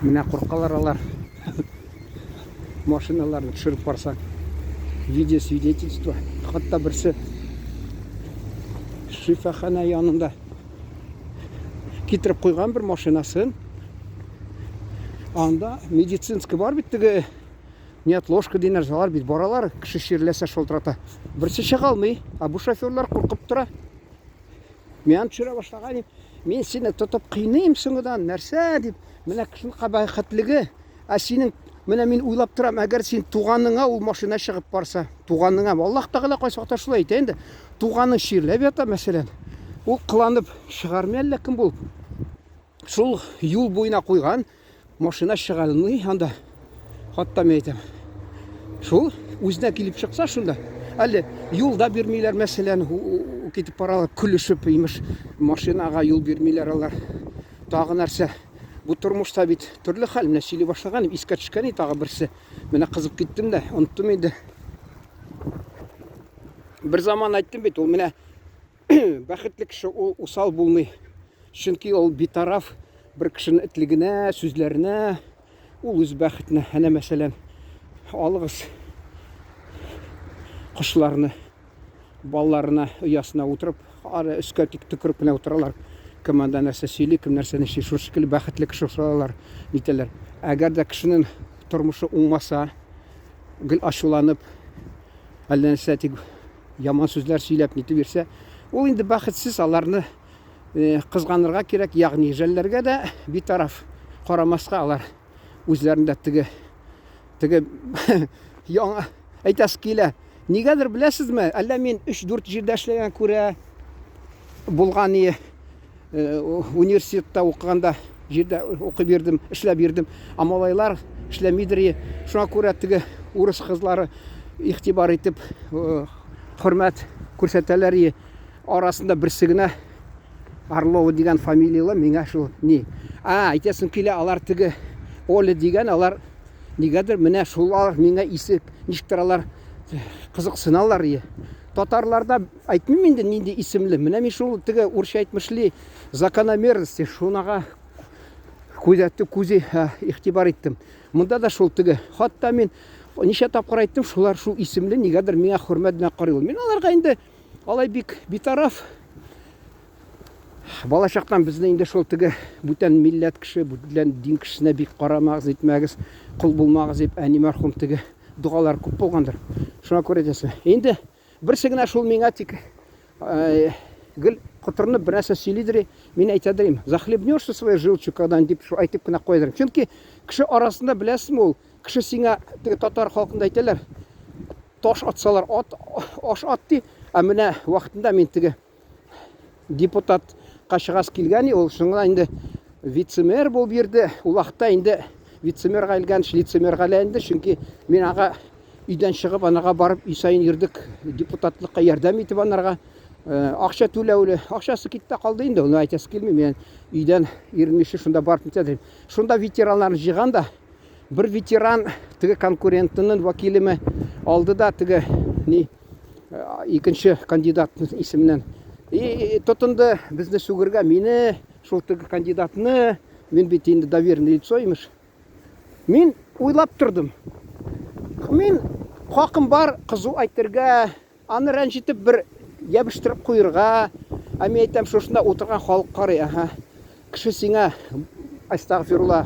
Менә куркалар алар. Машиналарны төшереп барсаң. Видео свидетельство. Хатта берсе шифахана янында китереп куйган бер машинасын. Анда медицинский бар бит теге неотложка дигән нәрсәләр бит баралар, кеше чирләсә шалтырата. Берсе чыга алмый, ә бу шоферлар куркып тора. Мин төшерә башлаган идем. Мин сине тотып кыйныйм соңыдан, нәрсә дип. Менә кешенең кабахәтлеге. Ә синең, менә мин уйлап торам, әгәр син туганыңа ул машина чыгып барса, туганыңа, Аллаһ Тәгалә кайсы вакытта шулай әйтә инде, туганың чирләп ята, мәсәлән, ул кыланып чыгармый әллә кем булып. Шул юл буена куйган машина чыга алмый анда. Хатта мин әйтәм. Шул үзенә килеп чыкса шунда. Әле юл да бирмиләр, мәсәлән, китеп баралар, көлешеп, имеш, машинага юл бирмиләр алар. Тагы нәрсә? Бу тормышта бит төрле хәл. Менә сөйли башлаган, искә төшкән тагы берсе. Менә кызып киттем дә, оныттым инде. Бер заман әйттем бит, ул менә Бәхетле кеше ул усал булмый. Чөнки ул битараф бер кешенең этлегенә, сүзләренә, ул үз бәхетенә. Әнә мәсәлән, алыгыз кошларны балларына, оясына утырып, ары өскә тик төкереп кенә утыралар. Кем анда нәрсә сөйли, кем нәрсә нишли. Шул шикелле бәхетле кеше шулар нитәләр. Әгәр дә кешенең тормышы уңмаса, гел ачуланып, әллә нәрсә тик яман сүзләр сөйләп нитеп йөрсә, ул инде бәхетсез, аларны э, кызганырга кирәк, ягъни жәлләргә дә битараф карамаска, алар үзләрендә теге теге яңа әйтәсе килә. Нигәдер беләсезме, әллә мин 3-4 җирдә эшләгән күрә булган Э, университетта укыганда җирдә укып йөрдем, эшләп йөрдем. Ә малайлар эшләмидер. Шуңа күрә теге урыс кызлары игътибар итеп, э, хөрмәт күрсәтәләр. Арасында берсе генә Орлова дигән фамилияле миңа шул ни. А, әйтәсем килә, алар теге Оля дигән, алар нигәдер менә шулар миңа исе ничектер алар кызыксыналар. Татарларда Әйтмим инде нинди исемле. Менә мин шул теге урысча әйтмешли закономерности шунага күзәтеп, күзе игътибар иттем. Монда да шул теге. Хатта мин ничә тапкыр әйттем, шулар шул исемле нигәдер миңа хөрмәт белән карыйлар. Мин аларга инде алай бик битараф. Балачактан безне инде шул теге бүтән милләт кеше, бүтән дин кешесенә бик карамагыз, итмәгез, кол булмагыз дип әни мәрхүм теге догалар күп булгандыр. Шуңа күрә дә инде Берсе генә шул миңа тик гел котырынып бер нәрсә сөйлидер, мин әйтәдер им, захлебнешься своей желчью когда-нибудь дип шул әйтеп кенә куядыр. Чөнки кеше арасында беләсезме ул, кеше сиңа теге татар халкында әйтәләр, таш атсалар ат, аш ат ди, ә менә вакытында мин теге депутатка чыгасы килгән, ул шуңа инде вице-мэр булып йөрде. Ул вакытта инде вице-мэрга элгән, лице-мэрга әйләнде, чөнки мин ага өйдән чыгып, анага барып өй саен йөрдек, депутатлыкка ярдәм итеп анарга э, акча түләүле. Акчасы китте калды инде, аны әйтәсе килми. Мин өйдән иренмичә шунда барып нитә Шунда ветераннарны җыйган да, бер ветеран теге конкурентының вәкилеме алды да теге ни э, икенче кандидат исеменнән и тотынды безне сүгергә, мине, шул теге кандидатны, мин бит инде доверенное лицо имеш. Мин уйлап тордым. Мин хакым бар кызу әйтергә, аны рәнҗетеп бер ябештереп куерга. Ә мин әйтәм, шушында утырган халык карый, аһа. Кеше сиңа астагфирулла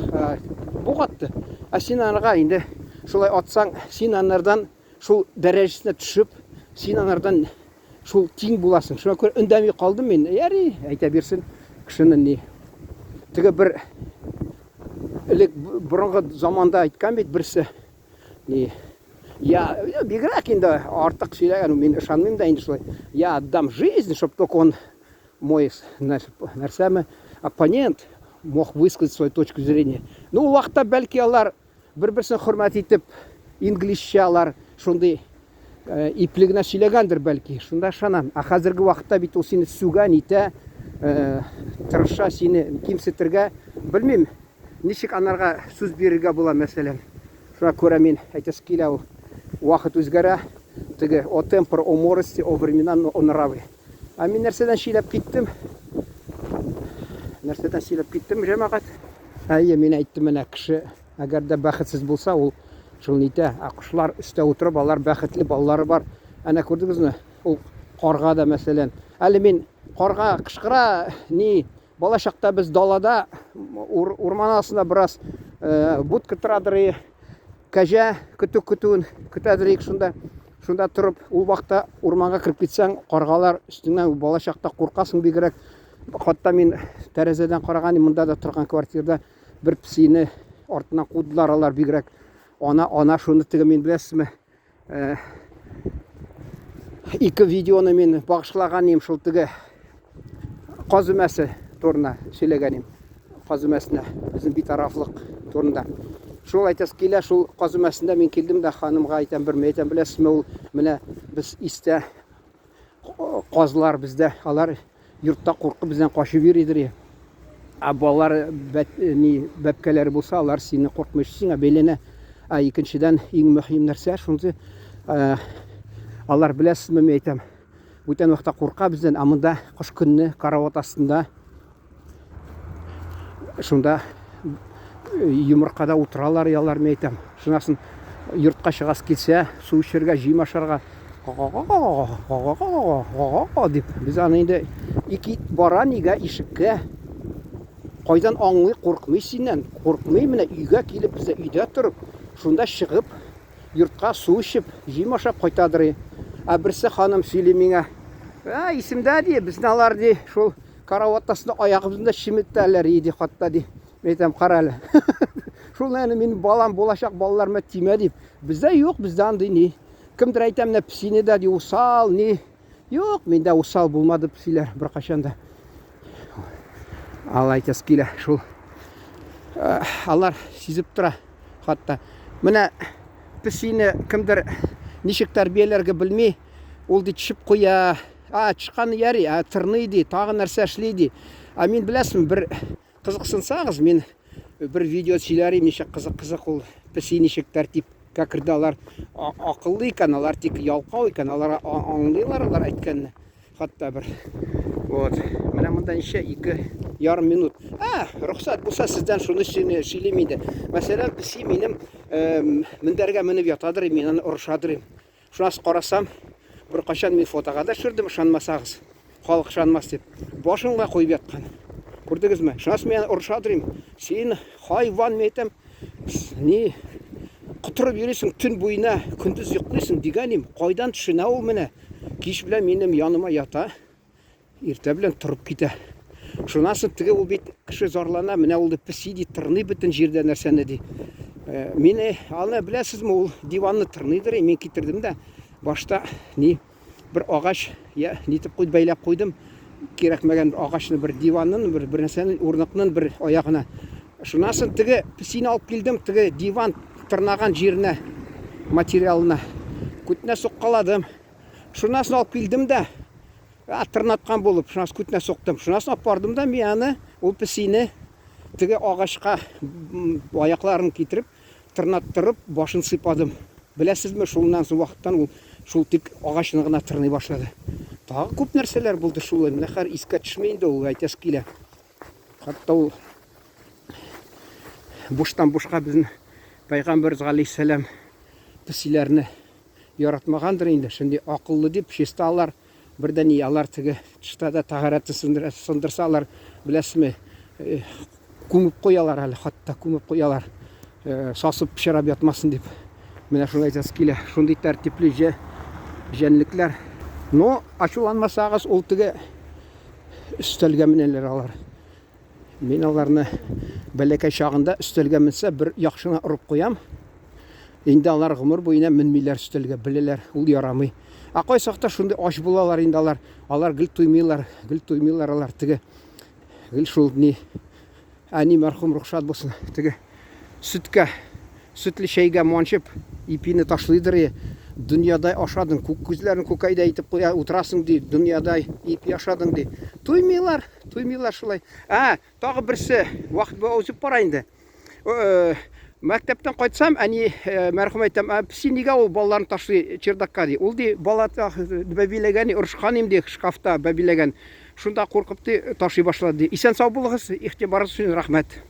бук атты. Ә син анарга инде шулай атсаң, син анардан шул дәрәҗәсенә төшеп, син анардан шул тиң буласың. Шуңа күрә өндәми калдым мин. Яри, әйтә бирсен кешене ни. Теге бер элек борынгы заманда әйткән бит берсе, ни, я, бигрәк инде артык сөйләгән, мин ышанмыйм да инде шулай. Я отдам жизнь, чтоб только он мой нәрсәме, оппонент мог высказать свою точку зрения. Ну, ул вакытта бәлки алар бер-берсен хөрмәт итеп, инглизчә алар шундый э, ипле генә сөйләгәндер бәлки, шунда ышанам. Ә хәзерге вакытта бит ул сине сүгә, нитә, э, тырыша сине кимсетергә. Белмим, ничек анарга сүз бирергә була, мәсәлән. Шуңа күрә мин әйтәсе килә, ул вакыт үзгәрә, теге о темпор, о морости, о времена, но о нравы. Ә мин нәрсәдән сөйләп киттем? Нәрсәдән сөйләп киттем, җәмәгать? Әйе, мин әйттем менә кеше әгәр дә бәхетсез булса, ул шул нитә. Ә кошлар өстә утырып, алар бәхетле, балалары бар. Әнә күрдегезме? Ул карга да мәсәлән. Әле мин карга кычкыра, ни, бала чакта без далада ур, урман астында бераз э, будка торадыр, кәҗә көтү көтүен көтәдер идек шунда. Шунда торып, ул вакытта урманга кереп китсәң, каргалар өстеңнән бала чакта куркасың бигрәк. Хатта мин тәрәзәдән караган, монда да торган квартирада бер песине артыннан кудылар алар бигрәк. Ана, ана шуны теге мин беләсезме? Э, ике видеоны мин багышлаган идем шул теге каз өмәсе турында сөйләгән идем. Каз өмәсенә безнең битарафлык турында. Шул әйтәс килә, шул каз өмәсендә мин килдем дә ханымга әйтәм, бер әйтәм, беләсезме, ул менә без истә казлар бездә, алар йортта куркып бездән качып йөридер. Ә балалар бәт, ни бәбкәләре булса, алар сине куркмый, сиңа бәйләнә. Ә икенчедән, иң мөһим нәрсә шунысы, алар беләсезме, мин әйтәм, бүтән вакытта курка бездән, ә монда кыш көнне карават астында шунда йомыркада утыралар ялар, мин әйтәм. Шуннан соң йортка чыгасы килсә, су эчәргә, җим ашарга дип, без аны инде ике бара нигә ишеккә. Кайдан аңлый, куркмый синнән, куркмый менә өйгә килеп, бездә өйдә торып, шунда чыгып, йортка су эчеп, җим ашап кайтадыр. Ә берсе ханым сөйли миңа, ә, исемдә ди, безне алар ди, шул карават астында аягыбызны да чеметәләр иде хатта ди. Мин әйтәм, кара әле. Шул әле мин балам булачак балаларыма тимә дип. Бездә юк, бездә андый ни. Кемдер әйтә, менә песине дә ди усал, ни. Юк, миндә усал булмады песиләр беркайчан да. Алай әйтәсе килә шул. Э, алар сизеп тора хатта. Менә песине кемдер ничек тәрбияләргә белми, ул ди төшеп куя. А, чыкканы яри, а тырный ди, тагы нәрсә эшли ди. А мин беләсезме, бер кызыксынсагыз, мин бер видео сөйләр идем, ничек кызык-кызык ул песи ничек тәртипкә керде алар акыллы икән, алар тик ялкау икән, алар аңлыйлар алар әйткәнне. Хатта бер. Вот. Менә монда ничә? 2,5 минут. А, рөхсәт булса сездән шуны сөйлим инде. Мәсәлән, песи минем мендәргә менеп ятадыр, мин аны орышадыр. Шуннан карасам, бер кайчан мин фотога да төшердем, ышанмасагыз. Халык ышанмас дип. Башыңга куеп яткан. Күрдегезме? Шуннан мин орышадыр. Син хайван, мин әйтәм, ни котырып йөрисең төн буена, көндез йоклыйсың дигән им. Кайдан төшенә ул менә? Кич белән минем яныма ята, иртә белән торып китә. Шуннан соң теге ул бит кеше зарлана, менә ул песи ди, тырный бөтен җирдә нәрсәне ди. Э, мине аны беләсезме, ул диванны тырныйдыр, мин китердем дә башта ни бер агач я нитеп куйд бәйләп куйдым. Кирәкмәгән агачны бер диванның, бер бер нәрсәнең урныкның бер аягына. Шуннан соң теге песине алып килдем, теге диван тырнаган җиренә, материалына. Күтенә суккаладым. Шуннан соң алып килдем дә, а, тырнаткан булып, шуннан соң күтенә суктым. Шуннан соң алып бардым да мин аны, ул песине теге агачка аякларын китереп, тырнаттырып, башын сыйпадым. Беләсезме, шуннан соң вакыттан ул шул тик агачны гына тырный башлады. Тагы күп нәрсәләр булды шул, менә хәзер искә төшми инде ул, әйтәсе килә. Хәтта ул буштан бушка безнең пәйгамбәрбез галәйһиссәлам песиләрне яратмагандыр инде. Шундый акыллы дип, чиста алар бердән ни алар теге тышта да тәһарәтне сындырса алар беләсезме, э, күмеп куялар әле, хатта күмеп куялар. Э, сасып пычрап ятмасын дип. Менә шулай әйтәсе килә. Шундый тәртипле җәнлекләр. Но ачуланмасагыз, ул теге өстәлгә менәләр алар. Мин аларны бәләкәй чагында өстәлгә менсә, бер яхшына орып куям. Инде алар гомер буена менмиләр өстәлгә, беләләр, ул ярамый. Ә кайсы шундый ач булалар инде алар. Алар гел туймыйлар, гел туймыйлар алар теге. Гел шул ни әни мәрхүм рөхсәт булсын. Теге сөткә, сөтле чәйгә манчып, ипине ташлыйдыр и. Дөньядай ашадың, күк күзләрен күкәйдә итеп куя, утырасың ди, дөньядай ипи ашадың ди. Туймыйлар, туймыйлар шулай. Ә, тагы берсе, вакыт узып бара инде. Э, мәктәптән кайтсам, әни э, мәрхүм әйтәм, ә песи нигә ул балаларын ташлый чердакка ди. Ул ди, бала бәбиләгән, орышкан им ди, шкафта бәбиләгән. Шунда куркып ди, ташлый башлады ди. Исән сау булыгыз, игътибарыгыз өчен рәхмәт.